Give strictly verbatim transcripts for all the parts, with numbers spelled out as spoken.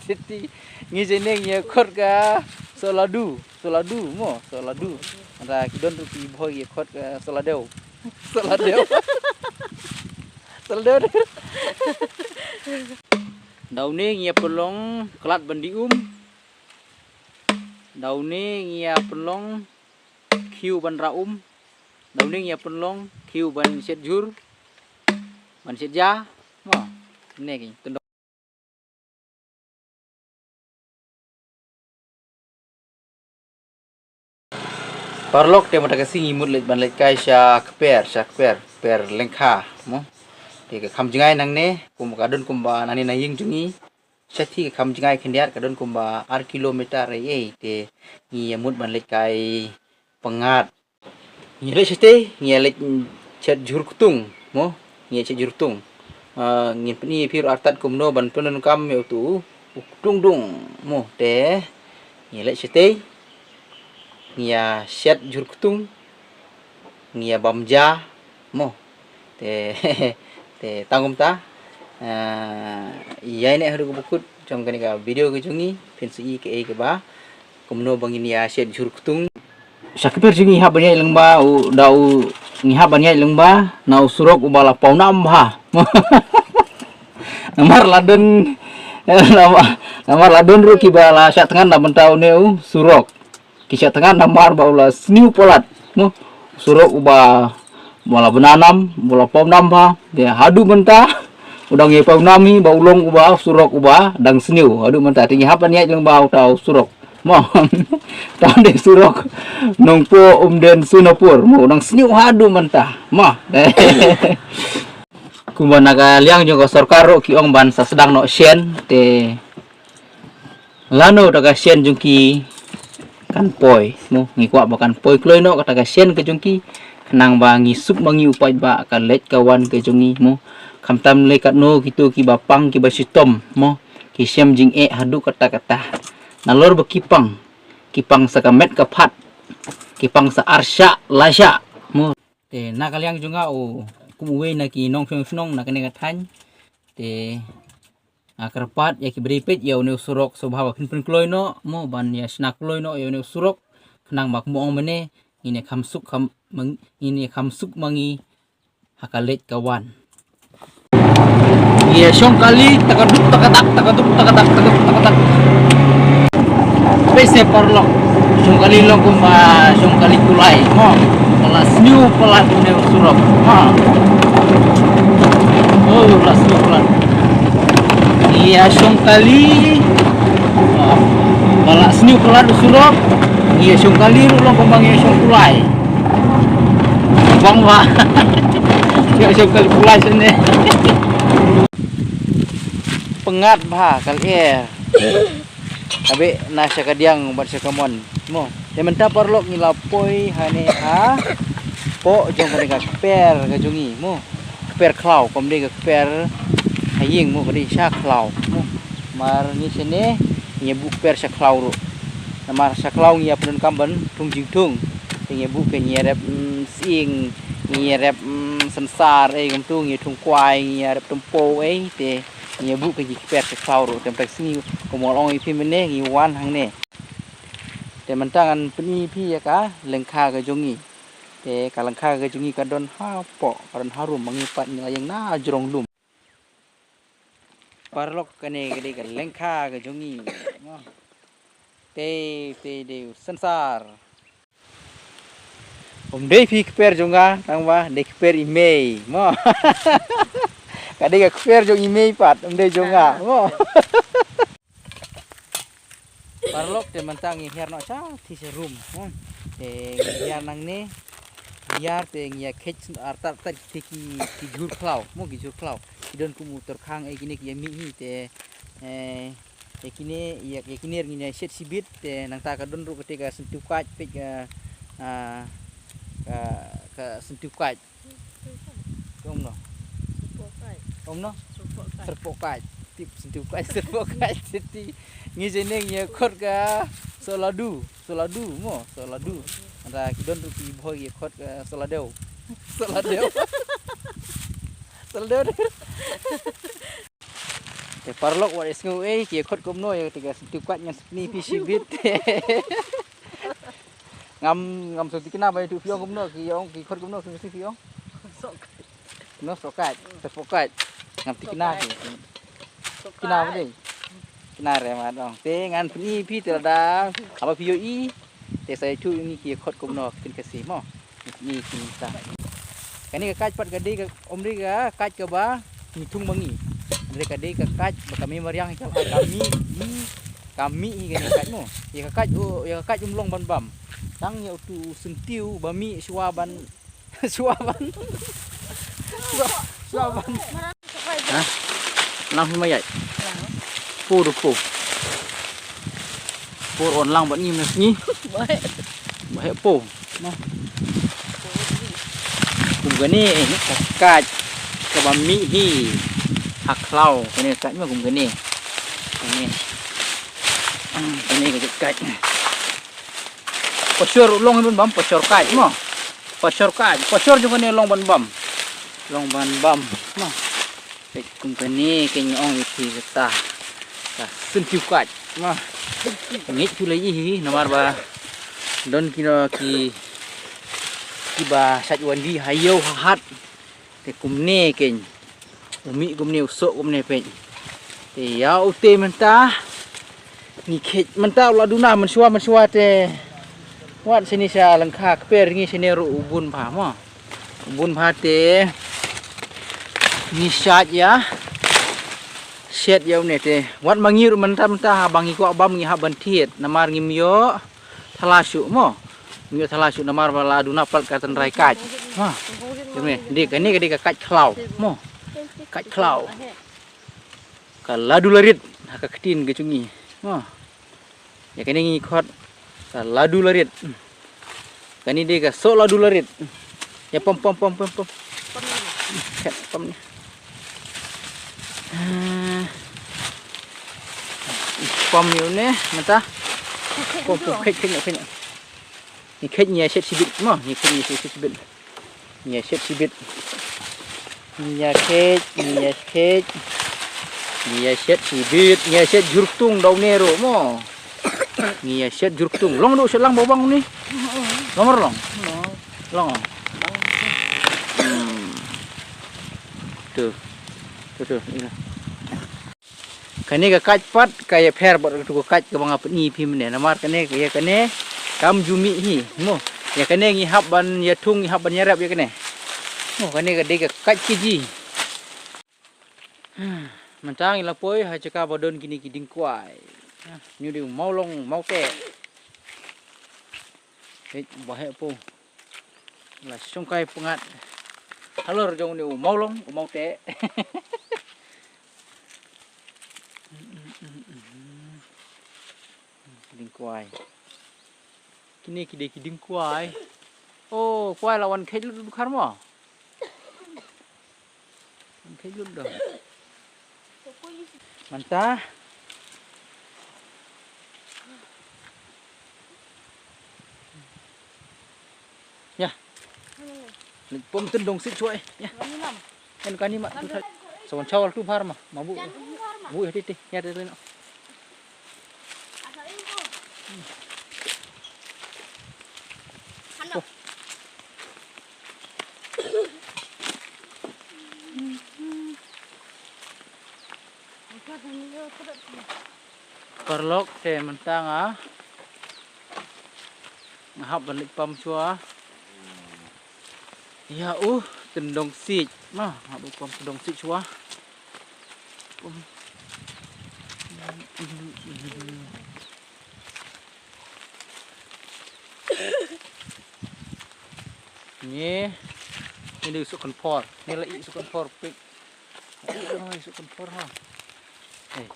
Siti ngi jene ngi khot ka Sohladu, Sohladu mo, Sohladu. Anta ki don ruh ki Bhoi ki khot ka Sohladew. Sohladew. Sohladew. Da une ngi ïa pynlong khlad ban die um. Da une ngi ïa pynlong khiew ban rah um. Da une ngi ïa pynlong khiew ban shet jhur, ban shet ja. Mo, ne ki tendong. Paralok, te mynta ka sngi ngi mut leit ban leit kai sha kper, sha kper, kper lyngkha mo. Te ka kham jngai nangne, kum ka don kumba nangne na ïing jong ngi. Sha te ka kham jngai khyndiat ka don kumba ar kilometer ei ei, te ngi ïa mut ban leit kai pyngngad. Ngi leit shatei, ngi leit shet jhur ktung mo, ngi shet jhur ktung. Ah, ngin pyni phi ruh artat kumno ban pyndonkam ïa utu u ktung dung mo. Te ngi leit shatei, ngi ïa shet jhur ktung, ngi ïa bam ja mo. Te te tang kumta, ah, ïa ine haduh kaba kut jong kane ka video ka jong ngi, phin sa i kaei kaba kumno ba ngin ïa shet jhur ktung. Sha kper jong ngi hap ban ïaid lyngba u, da u, ngi hap ban ïaid lyngba na u surok uba la paw nam bha. Namar la don, namar, namar la don ruh kiba la shah thngan na bynta une u surok. Ki shah thngan namar ba u la sniew palat mo. Surok uba, uba la bna nam, uba la paw nam bha. Te haduh mynta u dang ïa paw nam hi ba u long uba surok uba dang sniew. Haduh mynta te ngi hap ban ïaid lyngba uta u surok mo. Uta u dei surok Nongpoh Umden Sonapur mo, u dang sniew haduh mynta mo. Kumba na ka liang jong ka sorkar ruh ki ong ban sa sdang noh shen, te lano kata ka shen jong ki kan poi mo, ngi kwah ba kan poi kloi noh kata ka shen ka jong ki, khnang ba ngi suk ma ngi u paidbah ka leit ka wan ka jong ngi mo. Khamtam lei katno kito kiba pang kiba shitom mo, ki shem jingeh haduh katta katta. Nalor ba ki pang, ki pang sa ka met ka phad, ki pang sa ar shah lai shah mo. Te na ka liang jong nga u, kum uwei na ki nongshong shnong na kane ka thaiñ, te nga kyrpad ïa ki briew peit ïa une u surok sngewbha ba kin pynkloi noh mo, ban ïa shna kloi noh ïa une u surok, khnang ba kumba ong mynne, ngin ïa kham suk kham, ngin ïa kham suk ma ngi ha ka leit ka wan. Ïa shong kali, takaduk, takadak, takaduk, takadak, takaduk, takadak. Peit seh paralok. Shong kali long kumba shong kali kulai mo. Ba la sniew palat une u surok. Ha. Oh, ba la sniew palat. Ïa shong kali. Ba la sniew palat u surok. Ïa shong kali ruh long kumba ïa shong kulai. Bang ba. Ïa shong kali kulai shane. Pyngngad bha ka lyer. Ka beh na sha kadiang bad sha kamon mo. Te mynta paralok ngi la poi hane hapoh jong kane ka kper ka jong ngi mo. Kper khlaw, kam dei ka kper ha ïing mo, ka dei sha khlaw mo. Namar ngi shane ngi ïa buh kper sha khlaw ruh. Namar sha khlaw ngi ïa pyndonkam ban thung jingthung. Te ngi ïa buh, ka ngi ïa rep, mm, sying, ngi ïa rep, mm, synsar, eh, kumtu, ngi ïa thung kwai, ngi ïa rep tympew, eh, te ngi ïa buh ka jingkper sha khlaw ruh. Te mynta ka sngi kumba nga la ong ïa phi mynne ngi wan hangne. Te mynta ngan pyni ïa phi ïa ka lyngkha ka jong ngi. Te ka lyngkha ka jong ngi ka don hapoh, ka don harum, ma ngi pat ngi la ïeng na jrong lum. Paralok, kane ka dei ka lyngkha ka jong ngi. Te, te dei u synsar. Um dei phi kper jong nga, tang ba dei kper i mei mo. Ka dei ka kper jong i mei pat, um dei jong nga mo. Paralok, te mynta ngi hiar noh sha, te sha rum mo. Te ngi hiar nangne, hiar te ngi ïa khet artat artat te ki, ki jhur khlaw mo, ki jhur khlaw. Ki don kum u tyrkhang, eh, kine ki ïa mih hi te, eh, ïa kine, ïa, ïa kine ngin ïa shet shibit, te nangta ka don ruh kata ka syntiew kait, peit ka, ah, ka, ka syntiew kait. Ka ong no. Ka ong no. Syrpoh kait. Tip syntiew kait, syrpoh kait, siti. Ngi jene ngi khot ka Sohladu, Sohladu mo, Sohladu. Anta ki don ruh ki Bhoi ki khot ka Sohladew. Sohladew. Sohladew. Te paralok wat sngew ei, ki khot kumno ïa te ka sngewthuh kwah ngan sngewthuh phi shibit. Ngam, ngam sngewthuh kina ba ïathuh phi ong kumno, ki ong ki khot kumno ki phi ong. Kumno sokat, te sokat. Ngam sngewthuh kina ki. Kina ba dei. Kina re ma dong. Te ngan pyni phi te lada haba phi ïohi. Te sa ïathuh ïa ngi ki khot kumno kin ka si mo. Ni kin ta. Kane ka kait pat ka dei ka umri ka kait kaba ngi thung ma ngi. Umri ka dei ka kait ba ka mih mariang ka ka mih hi, ka mih hi kane ka kait mo. Ïa ka kait u, ïa ka kait um long ban bam. Tang ïa utu u syntiew ba mih shuwa ban, shuwa ban, shuwa, shuwa ban. Ha? Lang hi ma ïai. Po do po. Por on lang bad ngi mne sngi. Ba heh po. Kum kane ka kait kaba mih hi. Ha khlaw kane ka kait ma kum kane. Kane. Kane ka kait. Pashor long ban bam, pashor kait mo. Pashor kait, pashor jong kane long ban bam. Long ban bam mo. Peit kum kane keiñ nga ong ïa phi kata ka syntiew kait. Mo. Ngeit phi la ïohi hi namar ba don kino ki, kiba shait wan die ha ïew ha hat. Te kumne keiñ. U mih kumne, u soh kumne peit. Te ïa u te mynta. Ngi kheit mynta u la duna mynshuwa mynshuwa te. Wat shane sha lyngkha kper ngi shane ruh u bun bha mo. U bun bha te. Ngi shait ïa. Shet ïa une te. Wat ma ngi ruh mynta mynta haba ngi kwah bam ngi hap ban thied namar ngim ïoh thala shuh mo. Ngim ïoh thala shuh namar ba la duna pat ka tynrai kait. Mo. Te me, dei kane ka dei ka kait khlaw mo. Kait khlaw. Ka ladu larit ha ka ktien ka jong ngi. Mo. Ïa kane ngi khot ka ladu larit. Kane dei ka soh ladu larit. Ïa pom, pom, pom, pom, pom. Khet pom ni. Ah. Pom ni une mynta. Pom, pom, khet, khet, khet. Ngi kheit ngi ïa shet shibit mo, ngi kheit ngi ïa shet shibit. Ngi ïa shet shibit. Ngi ïa kheit, ngi ïa kheit. Ngi ïa shet shibit, ngi ïa shet jur ktung da une ruh mo. Ngi ïa shet jur ktung. Long duh shet lang ba bang une. Long mar long. Long. Hmm. Tu. Tu tu. Ina. Kane ka kait pat ka ïapher bad katu ka kait kaba nga pyni phi mynne namar kane ka ïa kane kam ju mih hi mo. Ïa kane ngi hap ban ïathung ngi hap ban ïarep ïa kane. Mo kane ka dei ka kait kiji. Mynta ngi la poi ha jaka ba don kine ki dieng kwai. Ñu dei u mawlong mawteh. Hei ba heh po. La shongkai pyngngad. Halor jong une u mawlong u mawteh. Dieng kwai. Kine ki dei ki dieng kwai. Oh kwai la wan kheit lut u dkhar mo. Wan kheit lut do. Mynta. Ïa. Leit pom tyndong sit shuwa ïa. Kan kani ma tu thait. Sa wan shawal tu bhar ma. Ma bu. Bu ïa ti ti. Ïa ti ti. Paralok te mynta nga nga hap ban leit pom shuwa. Ïa u tyndong siej ma nga hap ban pom tyndong siej shuwa. Pom. Ngi ngi dei suk kan por ngi la i suk kan por pik. Ai suk kan por ha. Hei.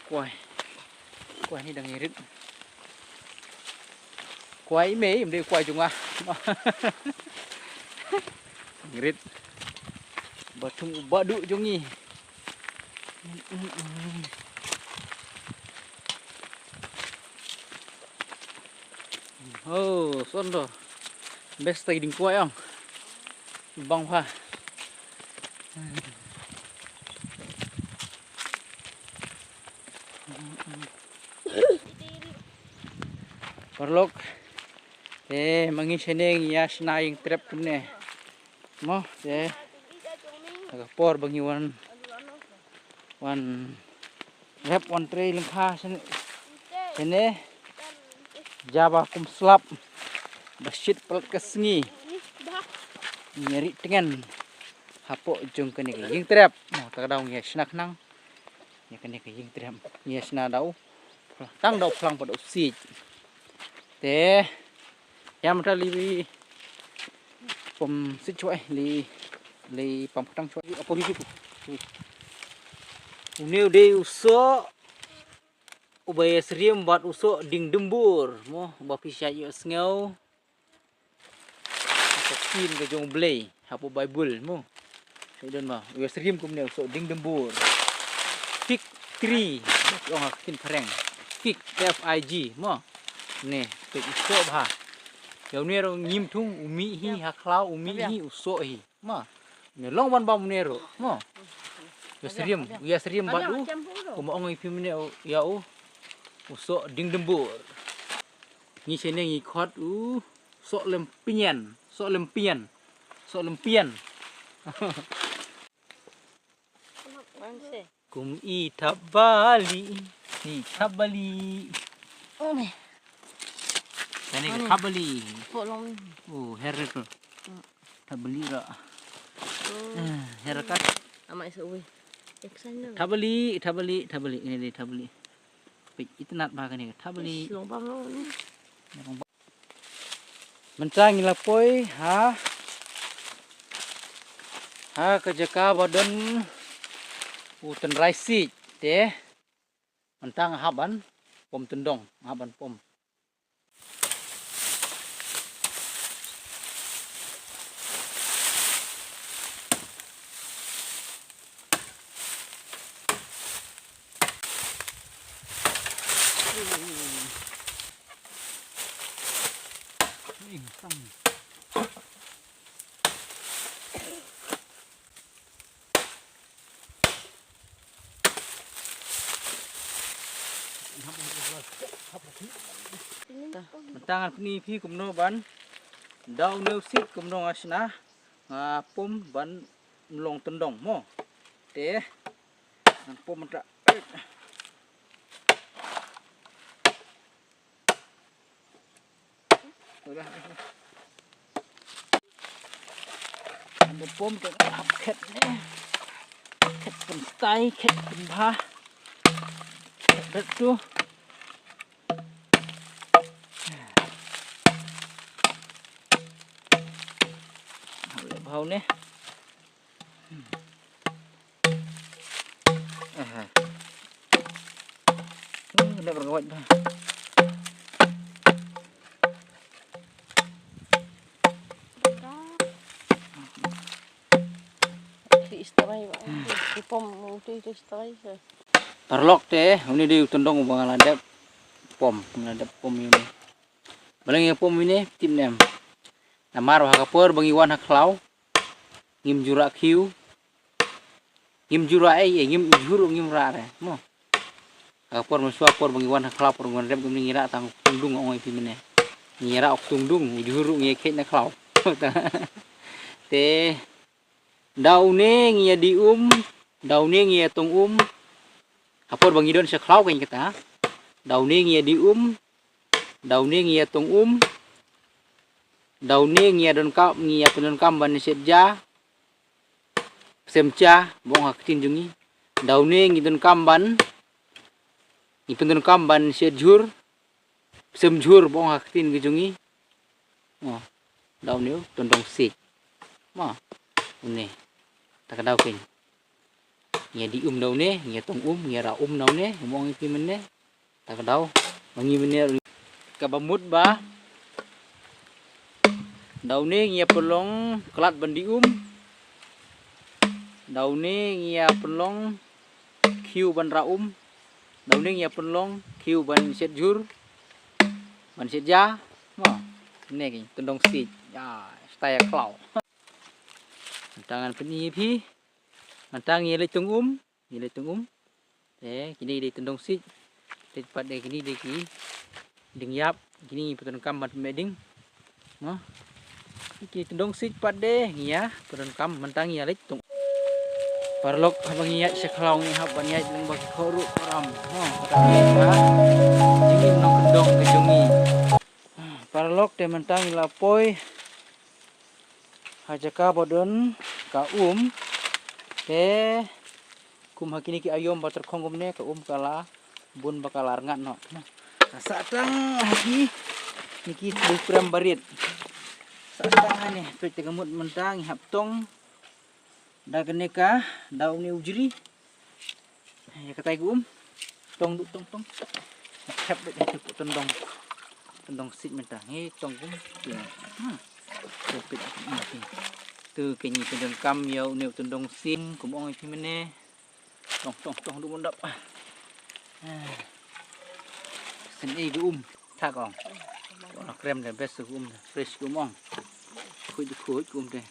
Kwai. Kwai ni dang irit. Kwai mei mdei kwai jong nga. Irit. Ba thung ba du jong ngi. Oh, son do. Best ta ki dieng kwai ong. Bang pha. Paralok, te ma ngi shane ngi ïa shna ïing trep kumne. Mo, te ha ka por ba ngi wan, wan rep wan trei lyngkha shane, shane, jaba kum slap ba shit palat ka sngi. Ngi ri tngen hapoh jong kane ka ïing trep. Mo, ta ka daw ngi ïa shna khnang. Ïa kane ka ïing trep ngi ïa shna da u, tang da u phlang bad da u siej. Te ïa mynta li pom siej chwa, li, li pam ktang chwa. Apo hi pu. Une u dei u soh uba ïasyriem bad u soh ding dymbur, mo, uba phi shait ïohsngew ha ka ktien ka jong U Blei hapoh Baibl, mo. Shait don, mo, u ïasyriem kumne u soh ding dymbur. Fig tree, ong ha ka ktien phareng. Fig, F I G, mo. Ne, fig u soh bha. Ïa une ruh ngim thung, u mih hi ha khlaw, u mih hi, u soh hi. Mo. Ne long ban bam une ruh, mo. Ïasyriem, ïasyriem bad u. Kumba ong ïa phi mynne ïa u, u soh ding dymbur. Ngi shane ngi khot u soh lempien, soh lempien, soh lempien. Kum i thap bali, i thap bali. Kane ka thap bali. Oh, her tu. Thap bali ra. Eh, her kat. Amai sa ui. Thap bali, thap bali, thap bali. Ini dia thap bali. Pik, itynnad bha kane ka thap bali. Long bam long ni. Mynta ngi la poi ha, ha ka jaka ba don u tynrai siej te. Mynta nga hap ban pom tyndong, nga hap ban pom. Mynta ngan pyni phi kumno ban da une u siej, kumno nga shna, nga pom ban long tyndong mo. Te ngan pom mynta. Ynda pom te hap khet ne. Khet pyntai, khet pynbha. Khet bet tu. Hap leh bha ne. Aha. Hmm, dah bergawat dah. Ti istrai ba. Ti pom, ti, ti istrai se. Paralok te, une dei u tyndong uba nga la dep pom, nga la dep pom ïa une. Balei nga pom ïa une, tip ne em. Namar ba ha ka por ba ngi wan ha khlaw, ngim ju rah khiew. Ngim ju rah ei, ei, ngim ju rah, ngim rah re. Mo. Ha ka por mynshuwa, por ba ngi wan ha khlaw, por ba ngi wan rep kumne, ngi rah tang u ktung dung, ong ïa phi mynne. Ngi rah u ktung dung, u ju rah ngi kheit na khlaw. Te da une ngi ïa dih um, da une ngi ïa tong um. Ha por ba ngi don sha khlaw kein kata. Da une ngi ïa dih um, da une ngi ïa tong um. Da une ngi ïa donkam, ngi ïa pyndonkam ban siat ja. Psem ja, ba ong ha ktien jong ngi. Da une ngi donkam ban, ngi pyndonkam ban siat jhur. Psem jhur, ba ong ha ktien ki jong ngi. Mo, da une u tyndong siej. Mo, une. Ta ka daw kein. Ngi ïa dih um da une, ngi ïa tong um, ngi ïa rah um da une, mo, ngi phi mynne. Ta ka daw, ma ngi mynne. Kaba mut ba da une ngi ïa pynlong khlad ban dih um. Da une ngi ïa pynlong khiew ban rah um. Da une ngi ïa pynlong khiew ban siat jhur. Ban siat ja. Mo, ne ki tyndong siej. Ïa, style khlaw. Tang ngan pyni ïa phi. Mynta ngi leit tong um, ngi leit tong um. Te kine dei tyndong siej. Te pat de kine dei ki ding ïap, kine ngi pyndonkam ban pynmih ding. Mo. Ki tyndong siej pat de ngi ïa pyndonkam, mynta ngi ïa leit tong. Paralok, haba ngi ïaid sha khlaw ngi hap ban ïaid lyngba ki khohruh khohram. Mo, kata ngi ïaid ba jingim nongkyndong ka jong ngi. Paralok, te mynta ngi la poi ha jaka ba don ka um. Te kum ha kine ki aïom ba tyrkhong kumne, ka um ka la bun ba ka la rngat noh. Ka sah tang ha ki, kine ki tlu prem barit. Sah tang hangne, peit te ka mut mynta ngi hap tong da kane ka, da une u jri. Ïa katai ka um. Tong du tong tong. Khep beit ha tu tyndong. Tyndong siej mynta. Ngi tong kum. Ha. Tu peit. Tu ke ngi pyndonkam ïa une u tyndong siej kum ong ïa phi mynne. Tong tong tong du mundap. Sien ei ka um. Thak ong. Ong krem de best ka um. Fresh ka um ong. Khuid khuid ka um de.